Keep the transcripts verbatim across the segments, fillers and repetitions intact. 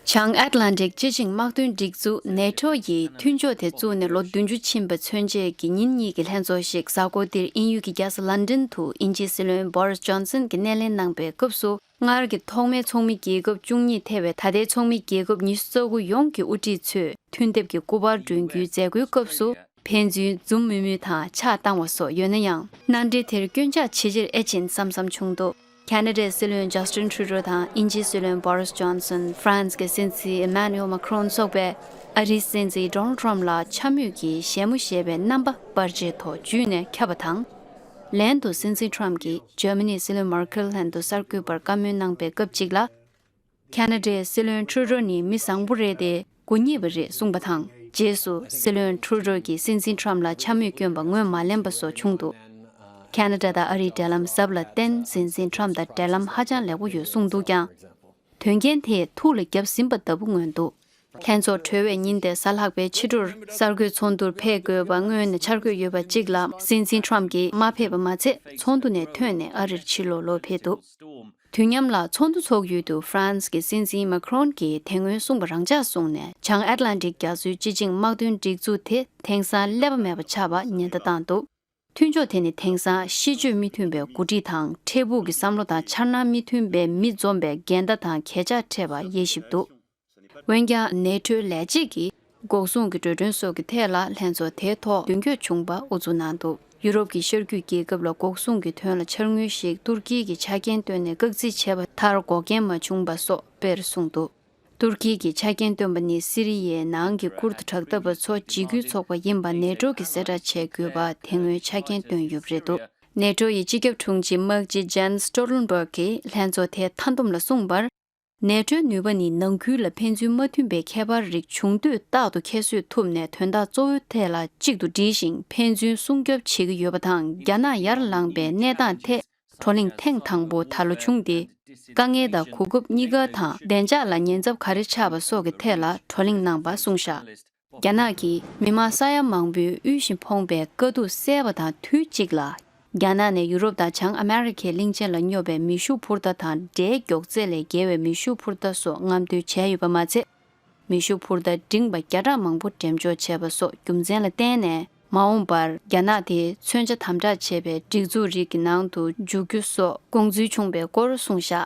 བྱང་ཨེཊ་ལན་ཊིག་སྤྱི་ཆིངས་དམག་དོན་སྒྲིག་འཛུགས་ནེ་ཊོ་ཡིས་མཐུན་ཕྱོགས་དེ་བཙུགས་ནས་ལོ་བདུན་ཅུ་ཕྱིན་པ་མཚོན་ཆེད་ཀྱི་ཉིན་གཉིས་ཀྱི་ལྷན་ཚོགས་ཤིག་གཟའ་འཁོར་འདིར་དབྱིན་ཡུལ་གྱི་རྒྱལ་ས་ལན་ཌན་དུ་དབྱིན་ཇིའི་སྲིད་བློན་བྷོ་རིས་ཇོན་སན་གྱིས་སྣེ་ལེན་གནང་པའི་སྐབས་སུ། སྔར་གྱི་ཐོག་མའི་ཚོགས་མི་རྒྱལ་ཁབ་བཅུ་གཉིས་ཐེ་བའི་ད་ལྟའི་ཚོགས་མི་རྒྱལ་ཁབ་ཉི་ཤུ་རྩ་དགུ་ཡོངས་ཀྱི་དབུ་ཁྲིད་ཚོས་མཐུན་འདེབས་ཀྱི་སྐུ་པར་སྒྲོན་རྒྱུའི་མཛད་སྒོའི་སྐབས་སུ། ཕན་ཚུན་འཛུམ་དམུལ་དམུལ་དང་ཕྱག་བཏང་བ་སོགས་ཡོད་ན་ཡང་། མནའ་འབྲེལ་དེར་སྐྱོན་ཆག་ཇེ་ཆེར་ཨེ་ཕྱིན་བསམ་བསམ་བྱུང་འདུག་ཁ་ན་ཌའི་སྲིད་བློན་ཇ་སི་ཊིན་ཁྲུ་ཌོ་དང་དབྱིན་ཇིའི་སྲིད་བློན་བྷོ་རིས་ཇོན་སན། ཧྥ་རན་སི་གི་སྲིད་འཛིན་ཨེ་མ་ནུ་ཨེལ་མ་ཁི་རོན་སོགས་པས་ཨ་རིའི་སྲིད་འཛིན་ཌོ་ནལ་ཌི་ཊརམ་ཕི་ལ་འཕྱ་སྨོད་ཀྱི་བཞད་མོ་བཞད་པའི་རྣམ་པ་པར་ཆས་ཐོག་བརྒྱུད་ནས་ཁྱབ་པ་དང་། ལན་དུ་སྲིད་འཛིན་ཊརམ་ཕི་གྱིས་འཇར་མ་ནིའི་སྲིད་བློན་མར་ཀེལ་ལྷན་དུ་གསར་འགོད་པར་བཀའ་མོལ་གནང་པའི་སྐབས་གཅིག་ལ། ཁ་ན་ཌའི་སྲིད་བློན་ཁྲུ་ཌོ་ནི་མི་བཟང་པོ་རེད་དེ། མགོ་རྙེད་པ་རེད་གསུངས་པ་དང་། རྗེས་སུ་སྲིད་བློན་ཁྲུ་ཌོ་གྱིས་སྲིད་འཛིན་ཊརམ་ཕི་ལ་འཕྱ་སྨོད་བསྐྱོན་པ་ངོས་མ་ལེན་པ་སོགས་བྱུང་འདུག་ཁ་ན་ཌ་དང་ཨ་རིའི་འབྲེལ་ལམ་ཟབ་ལ་བརྟེན། སྲིད་འཛིན་ཊརམ་ཕི་དང་འབྲེལ་ལམ་ཧ་ཅང་ལེགས་པོ་ཡོད་གསུངས་འདུག་ཀྱང་། དོན་རྐྱེན་དེས་ཐུགས་ལ་བརྒྱབ་ཟིན་པ་ལྟ་བུ་མངོན་འདུག་ལྷན་ཚོགས་གྲོལ་བའི་ཉིན་དེ་གཟའ་ལྷག་པའི་ཕྱི་དྲོར་གསར་འགོད་ཚོགས་འདུར་ཕེབས་དགོས་པ་སྔོན་ནས་འཆར་འགོད་ཡོད་པ་གཅིག་ལ། སྲིད་འཛིན་ཊརམ་ཕི་གྱིས་མ་ཕེབས་པ་མ་ཚད། ཚོགས་འདུ་ནས་ཐོན་ནས་ཨ་རིར་ཕྱིར་ལོག་ལོག་ཕེབས་འདུག་དུས་མཉམ་ལ་ཚོགས་འདུ་ཚོགས་ཡུལ་དུ་ཧྥ་རན་སི་གི་སྲིད་འཛིན་མ་ཁི་རོན་གྱིས་དེ་སྔོན་གསུངས་པ་རང་འཇགས་བཟུང་ནས། བྱང་ཨེཊ་ལན་ཊིག་རྒྱ་མཚོའི་སྤྱི་ཆིངས་དམག་དོན་སྒྲིག་འཛུགས་དེ་དེང་སང་ཀླད་པ་མེད་པ་ཆགས་པ་ཉེན་བརྡ་བཏང་འདུག་མཐུན་ཕྱོགས་དེ་ནི་དེང་སང་ཤེས་སྤྱོད་མི་མཐུན་པའི་འགོ་ཁྲིད་དང་། འཕྲལ་ཕུགས་ཀྱི་བསམ་བློ་དང་འཆར་སྣང་མི་མཐུན་པའི་མི་འཛོམས་པའི་འགལ་ཟླ་དང་གས་ཆག་འཕྲད་པ་དབྱེ་ཞིབ་འདུག་འོན་ཀྱང་། ནེ་ཊོའི་ལས་བྱེད་ཀྱིས་འགོག་སྲུང་གི་འགྲོ་གྲོན་སོགས་ཀྱི་ཐད་ལ་ལྷན་ཚོགས་དེའི་ཐོག་མདུན་སྐྱོད་བྱུང་པ་ཨུ་ཚུགས་གནང་འདུག་ཡུ་རོབ་ཀྱི་ཤར་རྒྱུད་རྒྱལ་ཁབ་ལ་འགོག་སྲུང་གི་དོན་ལ་འཆར་དངུལ་ཞིག་ཏུར་ཀི་གིས་ཆ་རྐྱེན་བཏོན་ནས་བཀག་རྩིས་བྱས་པ་མཐར་འགོག་རྐྱེན་མ་བྱུང་པ་སོགས་དཔེར་གསུངས་འདུག་ཏུར་ཀི་གིས་ཆ་རྐྱེན་བཏོན་པ་ནི་སི་རི་ཡའི་ནང་གི་ཀུར་དུ་དྲག་འཐབ་པ་ཚོ་འཇིགས་སྐུལ་ཚོགས་པ་ཡིན་པ་ནེ་ཊོ་གིས་གསལ་བསྒྲགས་བྱས་དགོས་པ་དེ་སྔོན་ཆ་རྐྱེན་བཏོན་ཡོད་པ་རེད་འདུག་ནེ་ཊོ་ཡི་སྤྱི་ཁྱབ་དྲུང་ཆེ་དམག་སྤྱི་ཇན་སི་ཊོལ་ཊེན་བྷག་གིས་ལྷན་ཚོགས་དེའི་མཐའ་བསྡོམས་ལ་གསུངས་པར། ནེ་ཊོའི་ནུས་པ་ནི་ནང་ཁུལ་ལ་ཕན་ཚུན་མ་མཐུན་པའི་ཁྱད་པར་རིགས་བྱུང་དུས་རྟག་ཏུ་ཁྱད་གསོད་ཐུབ་ནས། དོན་དག་གཙོ་བོའི་ཐད་ལ་གཅིག་ཏུ་སྒྲིལ་ཞིང་ཕན་ཚུན་སྲུང་སྐྱོབ་བྱེད་ཀྱི་ཡོད་པ་དང་། རྒྱ་ནག་ཡར་ལངས་པའི་གནས་སྟངས་ཐད་བགྲོ་གླེང་ཐེངས་དང་པོ་ད་ལོ་བྱུང་སྟེ། དཀའ་ངལ་དང་གོ་སྐབས་གཉིས་ཀ་དང་། བདེ་འཇགས་ལ་ཉེན་ཚབས་ག་རེ་ཆགས་པ་སོགས་ཀྱི་ཐད་ལ་བགྲོ་གླེང་གནང་པ་གསུངས་བཞག་རྒྱ་ནག་གིས་མི་མང་ས་ཡ་མང་པོའི་དབུལ་ཞིང་ཕོངས་པའི་དཀའ་སྡུག་བསལ་བ་དང་དུས་གཅིག་ལ། རྒྱ་ནག་ནས་ཡུ་རོབ་དང་བྱང་ཨ་མེ་རི་ཁའི་གླིང་ཆེན་ལ་སྙོབ་པའི་མེ་ཤུགས་འཕུར་མདའ་དང་། འབྲས་མགྱོགས་ཚད་ལས་བརྒལ་བའི་མེ་ཤུགས་འཕུར་མདའ་སོགས་རྔམ་སྟོན་བྱས་ཡོད་པ་མ་ཚད། མེ་ཤུགས་འཕུར་མདའ་འབྲིང་བ་བརྒྱ་ཕྲག་མང་པོ་འགྲེམས་འཇོག་བྱས་པ་སོགས་རྒྱུ་མཚན་ལ་བརྟེན་ནས། མ་འོངས་པར་རྒྱ་ནག་དེས་མཚོན་ཆ་དམ་དྲག་བྱས་པའི་སྒྲིག་འཛུགས་རིགས་ཀྱི་ནང་དུ་འཇུག་རྒྱུ་སོགས་དགོངས་ཚུལ་བྱུང་བའི་སྐོར་གསུངས་བཞག་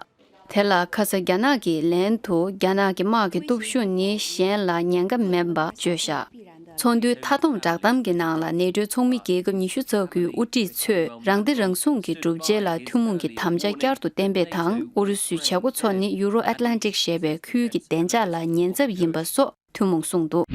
དེ་ལ་ཁ་ས་རྒྱ་ནག་གིས་ལན་དུ། རྒྱ་ནག་གི་དམག་གི་སྟོབས་ཤུགས་ནི་གཞན་ལ་ཉེན་ཁ་མིན་པ་བརྗོད་བཞག་ཚོགས་འདུའི་མཐའ་བསྡོམས་བསྒྲགས་གཏམ་གྱི་ནང་ལ། ནེ་ཊོའི་ཚོགས་མི་རྒྱལ་ཁབ་ཉི་ཤུ་རྩ་དགུའི་དབུ་ཁྲིད་ཚོས་རང་བདེ་རང་སྲུང་གི་སྒྲུབ་བྱེད་ལ་ཐུན་མོང་གི་དམ་བཅའ་བསྐྱར་དུ་བཏོན་པ་དང་། ཨུ་རུ་སུའི་བྱེད་སྒོ་ཚོ་ནི་ཡུ་རོ་ཨེཊ་ལན་ཊིག་ཞེས་པའི་ཁུལ་གྱི་བདེ་འཇགས་ལ་ཉེན་ཚབས་ཡིན་པ་སོགས་ཐུན་མོང་གསུངས་འདུག